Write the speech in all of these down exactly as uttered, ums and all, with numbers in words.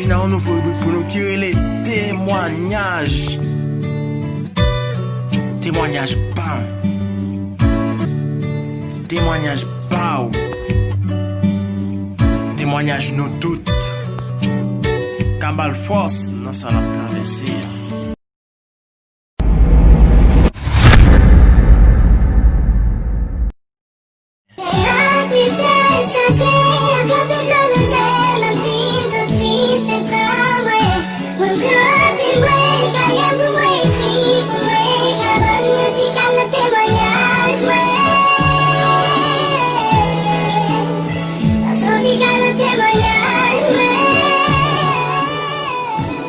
Nan yon nouvo ribrik pou nou ki rele Temwanyaj. Temwanyaj pa m. Temwanyaj pa w. Temwanyaj nou tout. Ka ba l fòs nan sa l ap travèse a.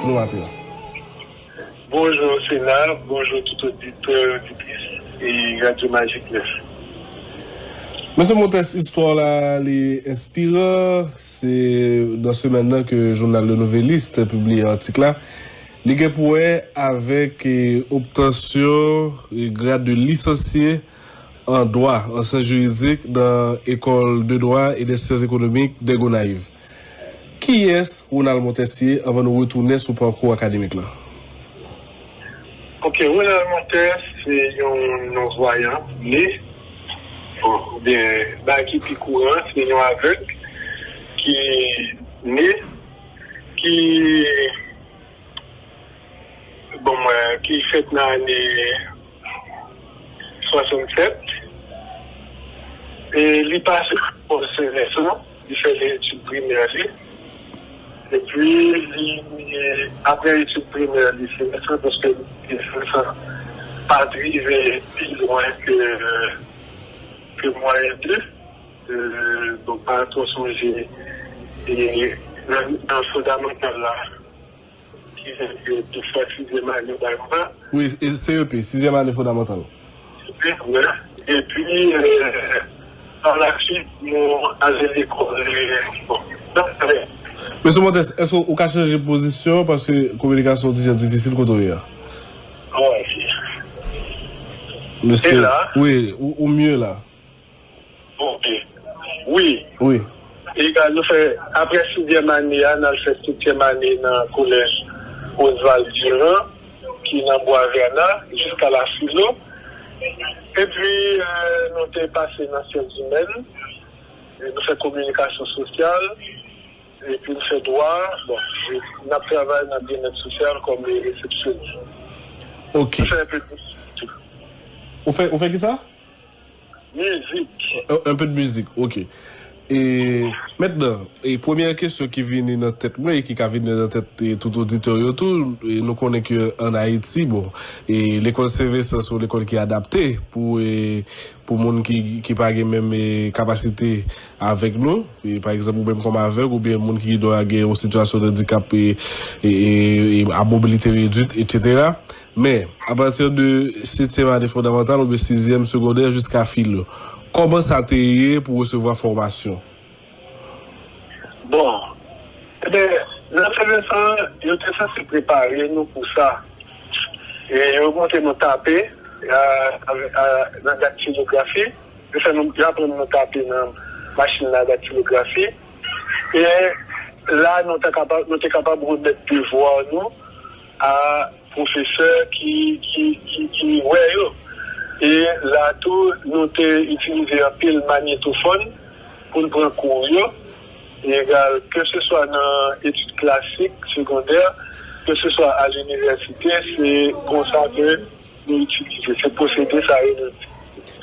Nou atè. Bonjou Sena, bonjou tout oditè, oditris e Radyo Majik nèf. Mesye Montès, istwa w la, li enspiran. Se nan semèn nan ke jounal Le Nouvelliste pibliye atik la. Li gen pou wè avèk, eh, obtansyon, eh, grad de lisansye an dwa, an syans jiridik, nan École de droit et des sciences économiques de Gonayiv. Kiyès Ronald Montès ye anvan nou retounen sou pakou akademik la? Ok, Ronald Montès se yon non-vwayan ne, bon, oubyen bagay ki pi kouran, se yon avèg ki ne, ki, bon, mwen, ki fèt nan ane swasannsèt. E li pase lekòl Sen Vensan, li fè etid primè li. Epi, li, apre etid primè li, Sen Vensan, paske li te fè sa pa t rive pi lwen ke, ke mwayen de. Euh, donk, pa twò sonje, e, nan, nan fondamantal la, ki se, se, se sizyèm ane, bagay konsa. Wi, e C E P, sizyèm ane fondamantal. Epi, wè. Epi, euh, pa la swit, mwen ale lekòl, e, bon, donk, euh, Mesye Montès, èske ou ka chanje pozisyon paske kominikasyon ti jan difisil kote w ye a? Wi. Mesye, e la? Wi, ou, ou mye la. Ok. Wi. Wi. Egal, nou fè, apre sizyèm ane a, n al fè setyèm ane nan kolèj Oswald Durand, ki nan Bwa Vèna, jiska la filo. Epi, euh, nou te pase nan syans imèn, e nou fè kominikasyon sosyal, epi nou fè dwa. Bon, e n ap travay nan byennèt sosyal kòm resepsyonis. Ok. Nou fè enpe de mizik tou. Ou fè, ou fè ki sa? Mizik. Un, un peu de musique, ok. E mentnan, e premyè kesyon ki vini nan tèt mwen e ki ka vini nan tèt, e, tout oditè yo tou, e nou konnen ke ann Ayiti, bon, e lekòl Sen Vensan se yon lekòl ki adapte pou, e, pou moun ki, ki pa gen menm, e, kapasite avèk nou, e, pa egzanp, ou menm kòm avèg, oubyen moun ki dwe gen yon sitiyasyon de andikap, e, e, e, e a mobilite redwit, etsetera. Men, apati de setyèm ane fondamantal oubyen sizyèm segondè jiska filo, kòman sa te ye pou resevwa fòmasyon? Bon, enben, nan Sen Vensan, yo te sanse prepare nou pou sa. E yo montre nou tape, a, a, a, nan daktilografi. Yo fè nou, yo aprann nou tape nan machin la daktilografi. E la, nou te kapab, nou te kapab remèt devwa nou a pwofesè ki, ki, ki, ki wè yo. E la tou, nou te itilize anpil manyetofòn pou n pran kou yo. Egal, keseswa nan etid klasik, segondè, keseswa a linivèsite, se konsa ke nou itilize. Se pwosede sa yo nou di.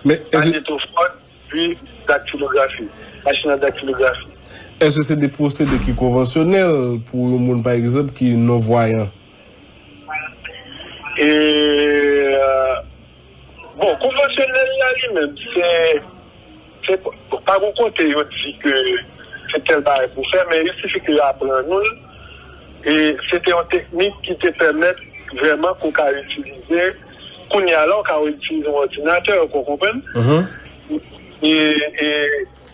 Men, èske manyetofòn, pi daktilografi, machin a daktilografi. Èske se de pwosede ki konvansyonèl pou yon moun, pa egzanp, ki non-vwayan? E, euh, bon, konvansyonèl la li menm, se, se pa pou kote yo di ke se tèl bagay pou fè, men il sifi ke yo aprann nou l, e se te yon teknik ki te pèmèt vrèman ke w ka itilize, kounye a la, w ka itilize yon òdinatè, ou konprann? Mhm. E, e,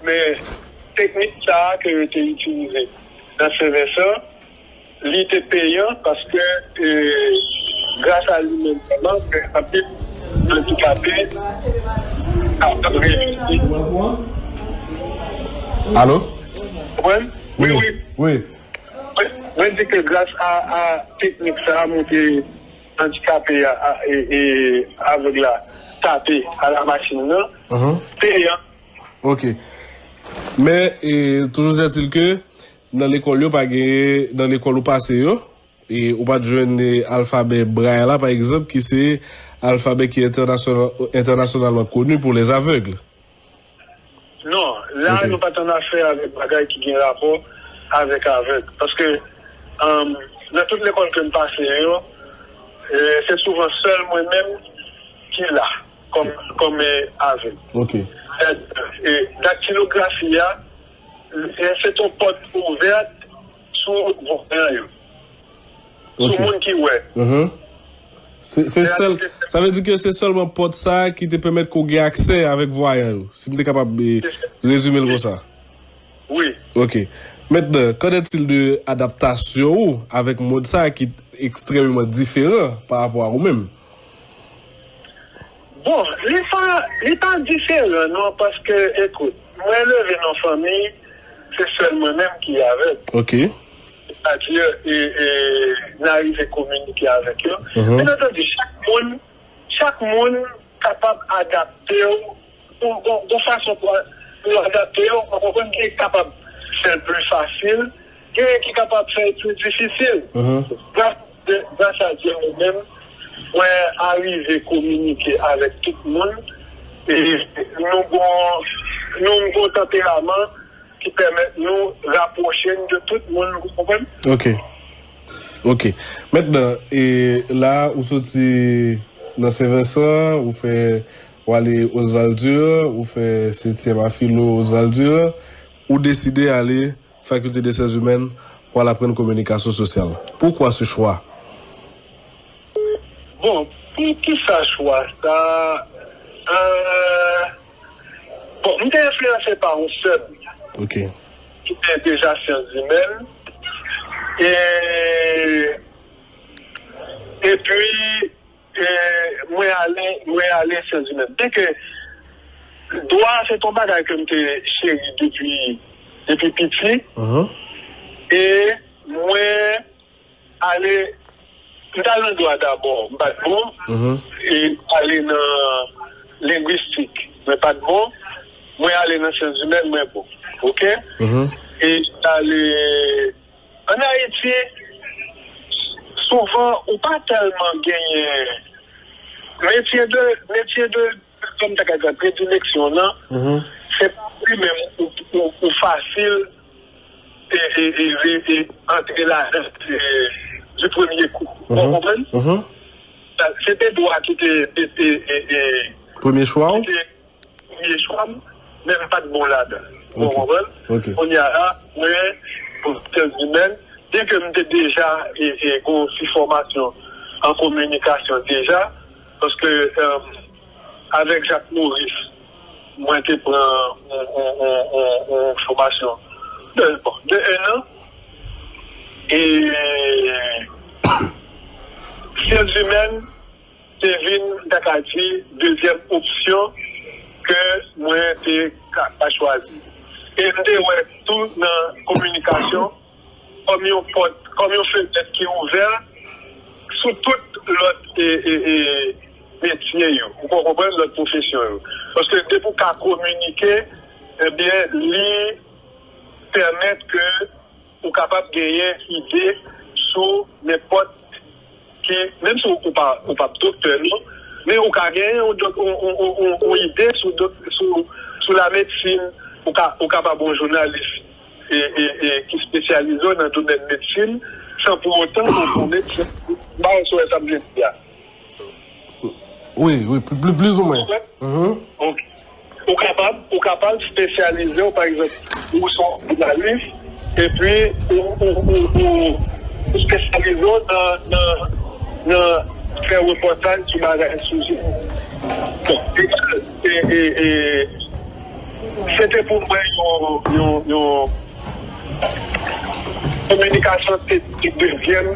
men teknik sa a ke yo te itilize nan Sen Vensan, li te peyan paske, e, gras a li menm sèlman, anpil andikape ap reyisi. Alo? Konprann? Wi, wi, wi. Wi. Wi. Mwen di ke gras a, a teknik sa a, montre andikape a, a, e, e avèg la tape a la machin nan, mhm, peyan. Ok. Men, e, toujours est-il que nan lekòl yo pa gen, nan lekòl ou pase yo, e ou pa t jwenn, e, alfabè Braille la, pa egzanp, ki se alfabè ki entènasyonal, entènasyonalman koni pou les aveugles. Non, la, ok, nou pa t annafè avèk bagay ki gen rapò avèk avèg. Paske, um, nan tout lekòl ke m pase yo, e, se souvan sèl mwen menm ki la kòm, kòm, e, avèg. Ok. E, e, daktilografi a, e, se yon pòt ouvèt sou vwayan yo. Sou, ok, moun ki wè. Mhm. Se, se sèl, sa vle di ke se sèlman pòt sa a ki te pèmèt ke w gen aksè avèk vwayan yo, si m te kapab, e, rezime l konsa. Wi. Ok. Maintenant, qu'en est-il de adaptasyon ou avèk mond sa a ki ekstrèmeman diferan pa rapò a ou menm? Bon, li pa, li pa diferan non, paske, ekout, mwen leve nan fanmi, se sèl mwen menm ki avèg. Ok. Sètadi, e, e, n arive kominike avèk yo. Mhm. Byen antandi, chak moun, chak moun kapab adapte w, yon, yon, yon fason pou, pou adapte w, ou konprann, ki kapab fè l pli fasil, gen ki kapab fè l pli difisil. Mhm. Gras, gras a Dye, mwen menm, mwen arive kominike avèk tout moun, e nou gon, nou gon tanperaman ki pèmèt nou rapwoche n de tout moun, ou konprann? Ok. Ok. Mentnan, e la, ou soti nan Sen Vensan, ou fè, ou ale Oswald Durand, ou fè setyèm a filo Oswald Durand, ou deside ale Faculté des Sciences Humaines pou al aprann kominikasyon sosyal. Pourquoi ce choix? Bon, poukisa chwa sa? Euh, bon, m te enfliyanse pa yon sè m, ok, ki te deja syans imèn. E, epi, e, mwen ale, mwen ale syans imèn. Byenke dwa se t on bagay ke m te cheri depi, depi piti. Mhm. E mwen ale, m t al nan dwa dabò, m pa t bon. Mhm. E m ale nan lengwistik, mwen pa t bon. Mwen ale nan syans imèn, mwen bon. Ok? Mhm. E m t ale ann Ayiti, souvan, ou pa tèlman genyen metye de, metye de, kòm ta ka di, predileksyon nan, mhm, se pa li menm ou, ou, ou fasil e, e, e, e, e antre ladan, e, du premier coup. Ou, mhm, konprann? Mhm. Sa, se te dwa ki te, te, te, e, e, premye chwa w? Ki te premye chwa m, men m pa t bon ladan. Ou, ok, konprann? Ok. Kounye a la, mwen, pou syans imèn, byenke m te deja, e, e, gon ti fòmasyon an kominikasyon deja, paske, e, avèk Jacques Maurice, mwen te pran yon, yon, yon, yon, yon fòmasyon de, bon, de un an. E syans imèn te vin, m ta ka di, dezyèm opsyon ke mwen te ka, ka chwazi. E m te wè tou nan kominikasyon kòm yon pòt, kòm yon fenèt ki ouvè sou tout lòt, e, e, e, metye yo. Ou konprann, lòt pwofesyon yo. Paske depi w ka kominike, ebyen, li pèmèt ke ou kapab genyen ide sou nenpòt ki, menm si ou pa, ou p ap doktè, non, men ou ka genyen yon dòk, yon, yon, yon, yon, yon ide sou dòk, sou, sou lamedsin, ou ka, ou kapab yon jounalis e, e, e, ki espesyalize w nan domèn medsin, san pou otan ou, ou medsen. M pa wè si w wè sa m vle di a. Wi, wi, pli, pli, plizoumwen. Mhm. Ok. Ou kapab, ou kapab espesyalize w, pa egzanp, ou se yon jounalis, epi ou, ou, ou, ou, ou espesyalize w nan, nan, nan fè repòtaj sou bagay, sou, bon, e, e, e, e, se te pou mwen yon, yon, yon kominikasyon te, te dezyèm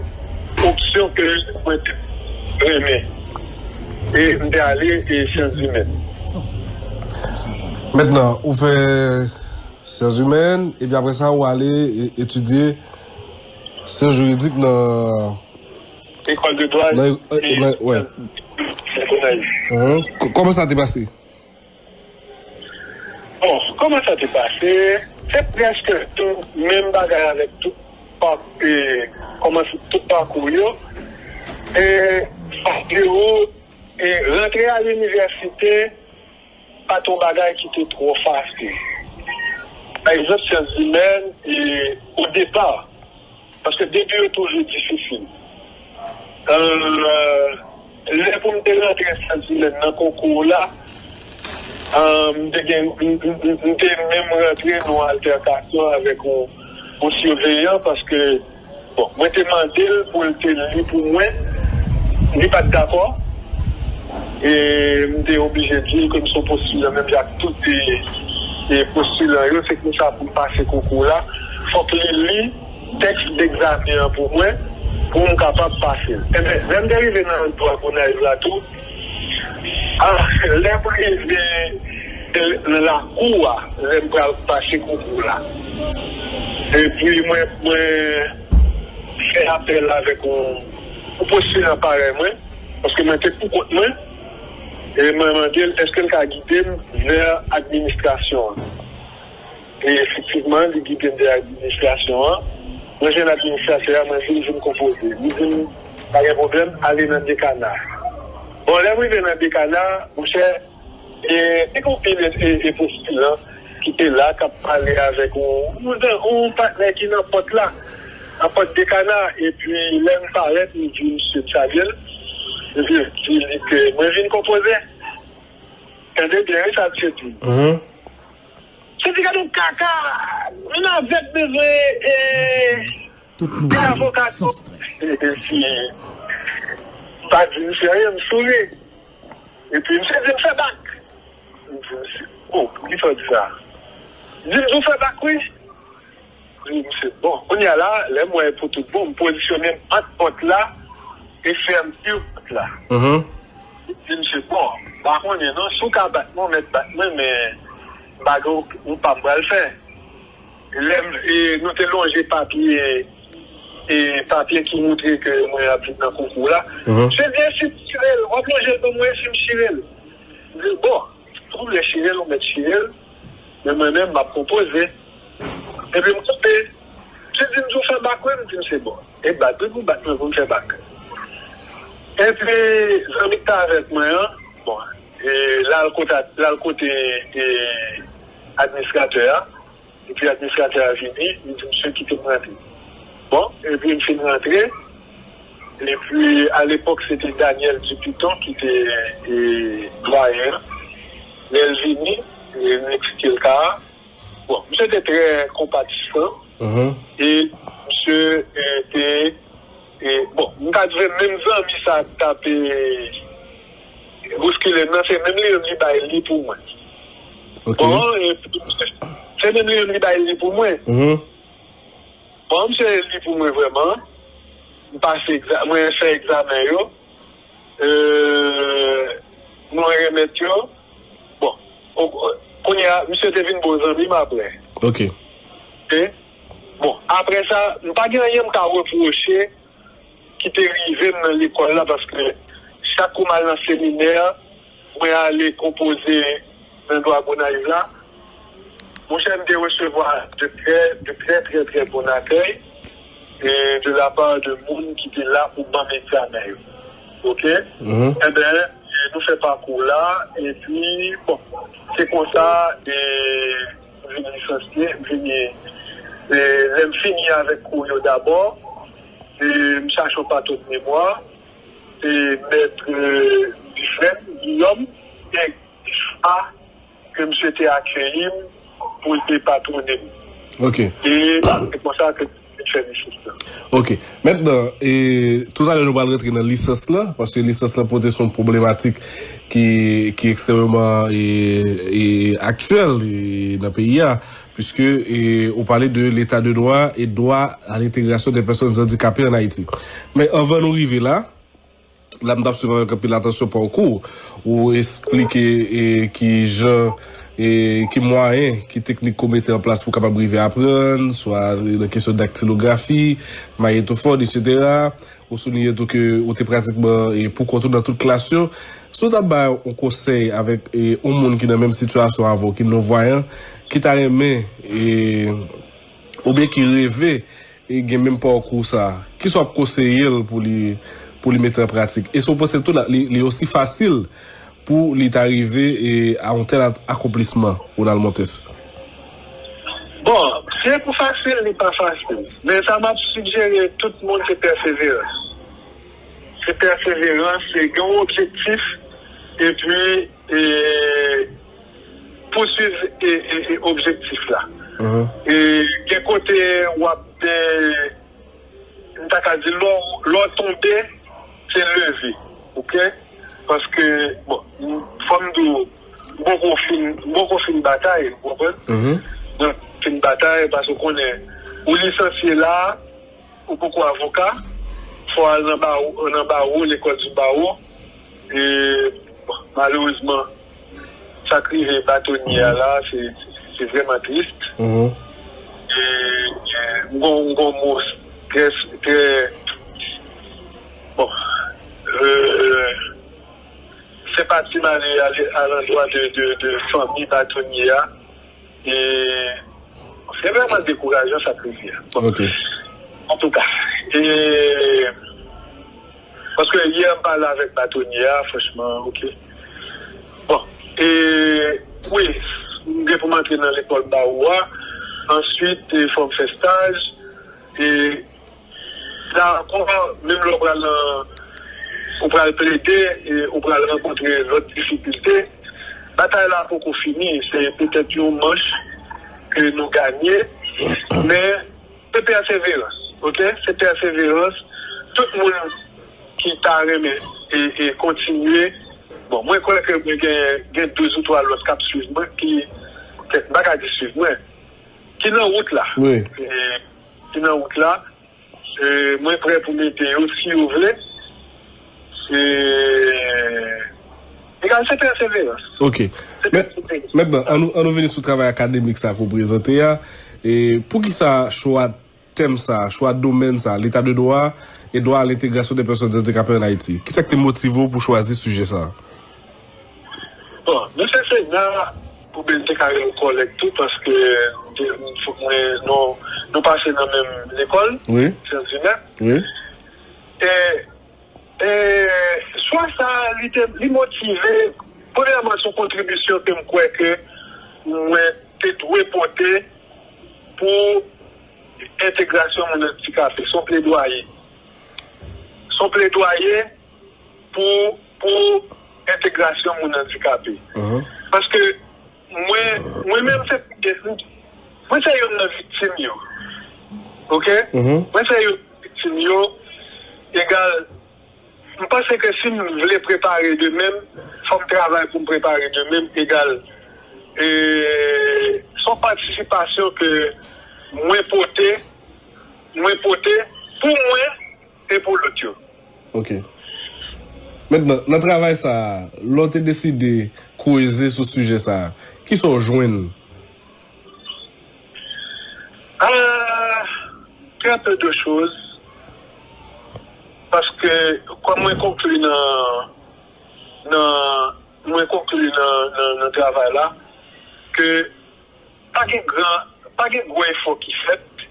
opsyon ke mwen te renmen. E m te ale e syans imèn. Mentnan, ou fè syans imèn, epi apre sa, ou ale e, etidye Syans jiridik nan Lekòl de dwa nan e- e nan wè. Gonayiv. Ahn. K- Kòman sa te pase? Bon, kòman sa te pase? Se prèske tou menm bagay avèk tout pa- e, kòman tout pakou yo. E sa dewo e rantre a linivèsite pa t yon bagay ki te twò fasil. Pa egzanp, syans imèn, e, o depa, paske debi yo toujou difisil. Euh, lè pou m te rantre syans imèn nan konkou la, euh, m te gen, m, m, m, m te menm rantre nan yon altèkasyon avèk yon, yon siveyan, paske Bon, mwen te mande l pou l te li pou mwen. Li pa t dakò. E m te oblije di l ke m se yon postilan, menm jan ak tout e, e postilan yo, se konsa pou m pase konkou la. Fòk li li tèks degzamen an pou mwen, pou m kapab pase l. Enben, lè m te rive nan dwa Gonayiv la tou, Ah, lè m rive nan lakou a, lè m pral pase konkou la. Epi mwen, mwen fè apèl avèk yon, yon postilan parèy mwen, paske mwen te pou kont mwen, e mwen mande l èske l ka gide m vè administrasyon an. E efektivman, li gide m vè administrasyon an. Mwen jwenn administratè a, mwen di l vin konpoze. Li di m, pa gen pwoblèm, ale nan dekana. Bon, lè m rive nan dekana, monchè, e, te gen yon pil e, e, e postilan ki te la, k ap pale avèk yon, yon, yon patnè ki nan pòt la, nan pòt dekana. Epi, lè m parèt, m di misye m salye l. Epi, m di li ke mwen vin konpoze. Tande byen, wi, sa misye di. Misye di, gade yon kaka, yon navèt bezwen e, e avoka tou. Epi, m pa di misye anyen, m souri. Epi, misye di m fè bak. M di, misye, oh, poukisa w di sa? Li di m, di w fè bak, wi. Li di, misye, bon, kounye a la, lè m wè pou tout bon, m pozisyone m ant pòt la e fèmti pòt la. Li di, misye, bon, m pa konnen non, si w ka bat mwen, w mèt bat mwen, men m pa gen yon pa m pral fè. Lè m, e, nou te lonje papye, e, papye ki montre ke mwen ap vin nan konkou la. Misye di, e si m chire l, w ap lonje l ban mwen, e si m chire l? M di, bon, si w vle chire l, ou mèt chire l, men mwen menm, m ap konpoze. Epi m koupe. Misye di m, di w fè bak, wi, m di misye, bon, e bat, wi, pou bat mwen, pou m fè bak. Epi, zanmi k t avèk mwen an, bon, e, l al kote, l al kote e, administratè a. Epi administratè a vini, li di misye kite m rantre. Bon, epi m fin rantre. Epi, alepòk, se te Daniel Dupiton ki te e, dwayen an. Lè l vini, e, m eksplike l ka a. Bon, misye te trè konpatisan. E misye e, te E, bon, m ka di menm zanmi sa k t ap e, bouskile m nan, se menm li menm li bay li pou mwen. Bon, e, se menm li menm li bay li pou mwen. Bon, misye li pou mwen vrèman. M pase egza-, mwen fè egzamen yo. E, mwen remèt yo. Bon, o- o- kounye a, misye te vin bon zanmi m apre. Ok. Ok? Bon, apre sa, m pa gen anyen m ka repwoche ki te rive m nan lekòl la, paske chak kou m al nan seminè, mwen ale konpoze nan dwa Gonayiv la. Monchè, m te resevwa de trè, de trè, trè, trè bon akèy e de la part de moun ki te la pou ban m egzamen yo. Ok? Enben, e nou fè pakou la, epi, bon, se konsa, e m vin lisansye, m vini, e lè m fini avèk kou yo dabò, e m chache yon patwon de memwa, e mèt Dufresne Guillaume, e a ke misye te akeyi m pou l te patwone m. Ok. E se konsa ke m fè lisans lan. Ok. Mentnan, e, toutalè nou pral rantre nan lisans lan, paske lisans lan pote sou yon pwoblematik ki, ki ekstrèmeman e, e, aktyèl e, nan peyi a, puiske e, ou pale de l'état de droit et droit à l'intégration des personnes handicapées en Haïti. Men anvan nou rive la, La m t ap swiv avèk anpil atansyon pawkou ou, ou esplike e, ki jan, e, ki mwayen, ki teknik ke w mete an plas pou w kapab rive aprann, swa nan kesyon daktilografi, mayetofòn, etsetera. Ou souliye tou ke ou te pratikman e, poukont ou nan tout klas yo. Si w ta bay yon konsèy avèk e, yon moun ki nan menm sitiyasyon avè w, ki nonvwayan, ki ta renmen e, oubyen ki reve e gen menm pakou sa, kisa w ap konseye l pou li, pou li mete an pratik? Èske w panse tou la, li, li osi fasil pou li ta rive e, a yon tèl ak- akonplisman, Ronald Montes? Bon, si e pou fasil, li pa fasil. Men sa m ap sigjere tout moun, se pèseverans. Se pèseverans, se gen yon objektif, epi e, pouswiv e, e, e objektif la. E, gen kote w ap e, m ta ka di lè w- lè w tonbe, se leve. Oke? Paske, bon, fò m di w, m poko fin, m poko fin batay, ou konprann? Donk, fin batay, paske w konnen, ou lisansye la, ou poko avoka, fò w al nan bawo, nan bawo, lekòl di bawo. E, bon, malerezman, sa k rive batonye a la, se, se vrèman tris. E, e, m gon, m gon mo trè, trè, bon, e, senpati m ale, ale a landwa de, de, de fanmi batonye a. E, se vrèman dekourajan sa k rive a. Bon, Ok. Antouka, e, paske yè m pale avèk batonye a, franchman, oke. Bon, e, wi, m gen pou m antre nan lekòl bawo a. Answit, e, fò m fè staj. E, la ankò, menm lè w pral nan, ou pral plede, e, ou pral rankontre lòt difikilte. Batay la poko fini, se petèt yon manch ke nou ganye, men se pèseverans, oke? Se pèseverans. Tout moun ki ta renmen e, e kontinye, bon, mwen kwè ke mwen gen, gen douz ou twa lòt k ap swiv mwen, ki, m pa ka di swiv mwen, ki nan wout la. Wi. E, ki nan wout la. E, mwen prè pou m ede yo, si yo vle. Se, egal, se pèseverans. Ok. Mentnan, an nou, an nou vini sou travay akademik sa ke w prezante a. E poukisa chwa tèm sa, chwa domèn sa, Leta de dwa e dwa a lentegrasyon de pèsòn andikape ann Ayiti? Kisa ki te motive w pou chwazi sijè sa? Bon, nou se Sena, pou byen te ka gen yon kòlèg tou, paske mwen, nou, nou pase nan menm lekòl, Wi. Syans Imèn. Wi. E, e, chwa sa, li te, li motive, premyèman, se yon kontribisyon ke m kwè ke mwen te dwe pote pou entegrasyon moun andikape. Se yon pledwaye. Se yon pledwaye pou, pou entegrasyon moun andikape. Paske mwen, mwen menm se, mwen se youn nan viktim yo. Oke? Mwen se youn nan viktim yo. Egal, m panse ke si m vle prepare demen m, fò m travay pou m prepare demen m. Egal, e, se yon patisipasyon ke mwen pote, mwen pote pou mwen e pou lòt yo. Ok. Mentnan, nan travay sa a, lè w te deside koze sou sijè sa a, kisa w jwenn? Ah, très peu de choses. Paske, kòm mwen konkli nan, nan, mwen konkli nan, nan, nan travay la, ke pa gen gran, pa gen gwo efò ki fèt.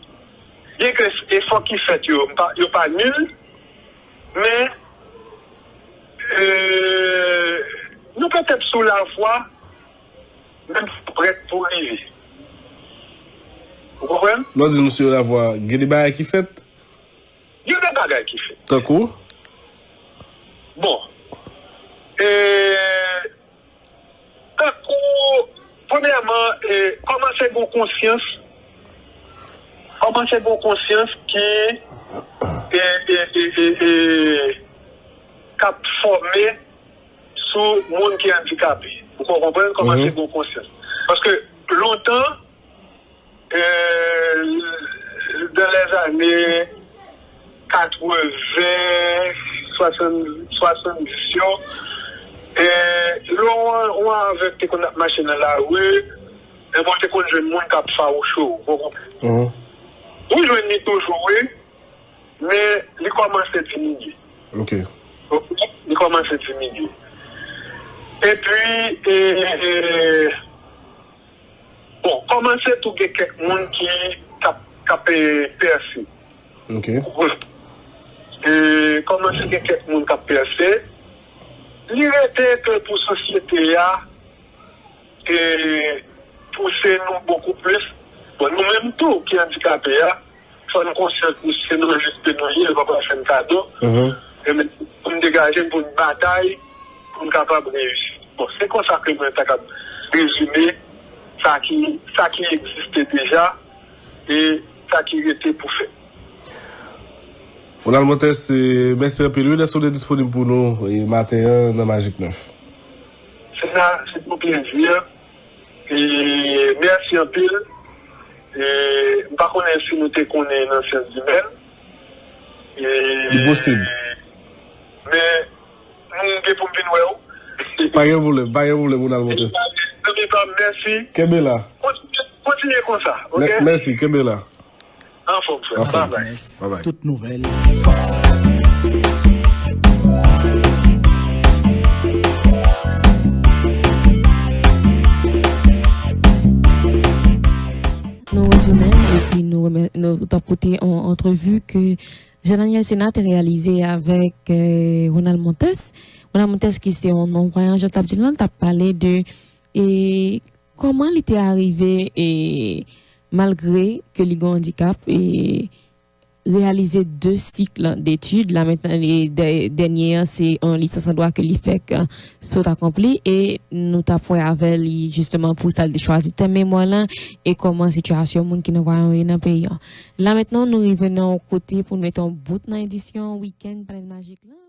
Byenke efò ki fèt yo, pa, yo pa nil, men, e, nou petèt sou lavwa, menm si nou prèt pou rive. Ou konprann? Lè w di nou sou lavwa, gen de bagay ki fèt? Gen de bagay ki fèt. Tankou? Bon. E, tankou, premyèman, e, kòmanse gen konsyans, kòmanse gen konsyans ki, e, e, e, e, e, k ap fòme sou moun ki andikape. Ou konprann? Kòmanse gen konsyans. Paske lontan, e, dans les années quatre-vingts, soixante, swasanndis yo. E lè w, w avèk te konn ap mache nan lari, e bon, te konn jwenn moun k ap fawouche w, w konprann? Ou jwenn li toujou, wi, men li kòmanse diminye. Ok. Li kòmanse diminye. Epi, e, e, bon, kòmanse tou gen kèk moun ki k ap, k ap, e, pèse. Ok. Ou konprann? E, kòmanse gen kèk moun k ap pèse. Li rete ke pou sosyete a, e, pouse nou bokou plis. Bon, nou menm tou ki andikape a, fò n konsyan ke se nan lite nou ye, yo pa pral fè n kado. Mhm. E men, pou n degaje n, pou n batay, pou n kapab reyisi. Bon, se konsa ke mwen ta kab rezime sa ki, sa ki egziste deja e sa ki rete pou fèt. Ronald Montes, e, mèsi anpil, wi, dèske w te disponib pou nou, e, maten an nan Majik nèf. Se sa, se yon plezi. E, mèsi anpil. E, m pa konnen si nou te konnen nan syans imèn. E, li posib. Men, m gen pou m vin wè w. Pa gen pwoblèm, pa gen pwoblèm, Ronald Montes. Zanmi pa m, mèsi. Kenbe la. Kontinye, kontinye konsa, ok? Mè-, mèsi, kenbe la. Anfòm, frè. Anfòm. Bye bye. Bye bye. Tout nouvèl, sans. Nou retounen epi nou remè-, nou t ap koute yon antrevi ke Jean Daniel Sénat te reyalize avèk, eh, Ronald Montes. Ronald Montes ki se yon non-kwayan, jan t ap di l lan, t ap pale de, eh, kòman li te arive, eh, malgre ke li gen andikap, eh, reyalize de sik detid. La mentnan, li, dè-, dènye an, se yon lisans an dwa ke li fèk, eh, sot akonpli, e nou t ap wè avè li, jisteman, pou sa l te chwazi tèm memwa lan, e kòman sitiyasyon moun ki nan vwayan yo ye nan peyi an. La mentnan, nou rive nan yon kote pou nou mete yon bout nan edisyon Weekend Panèl Majik lan.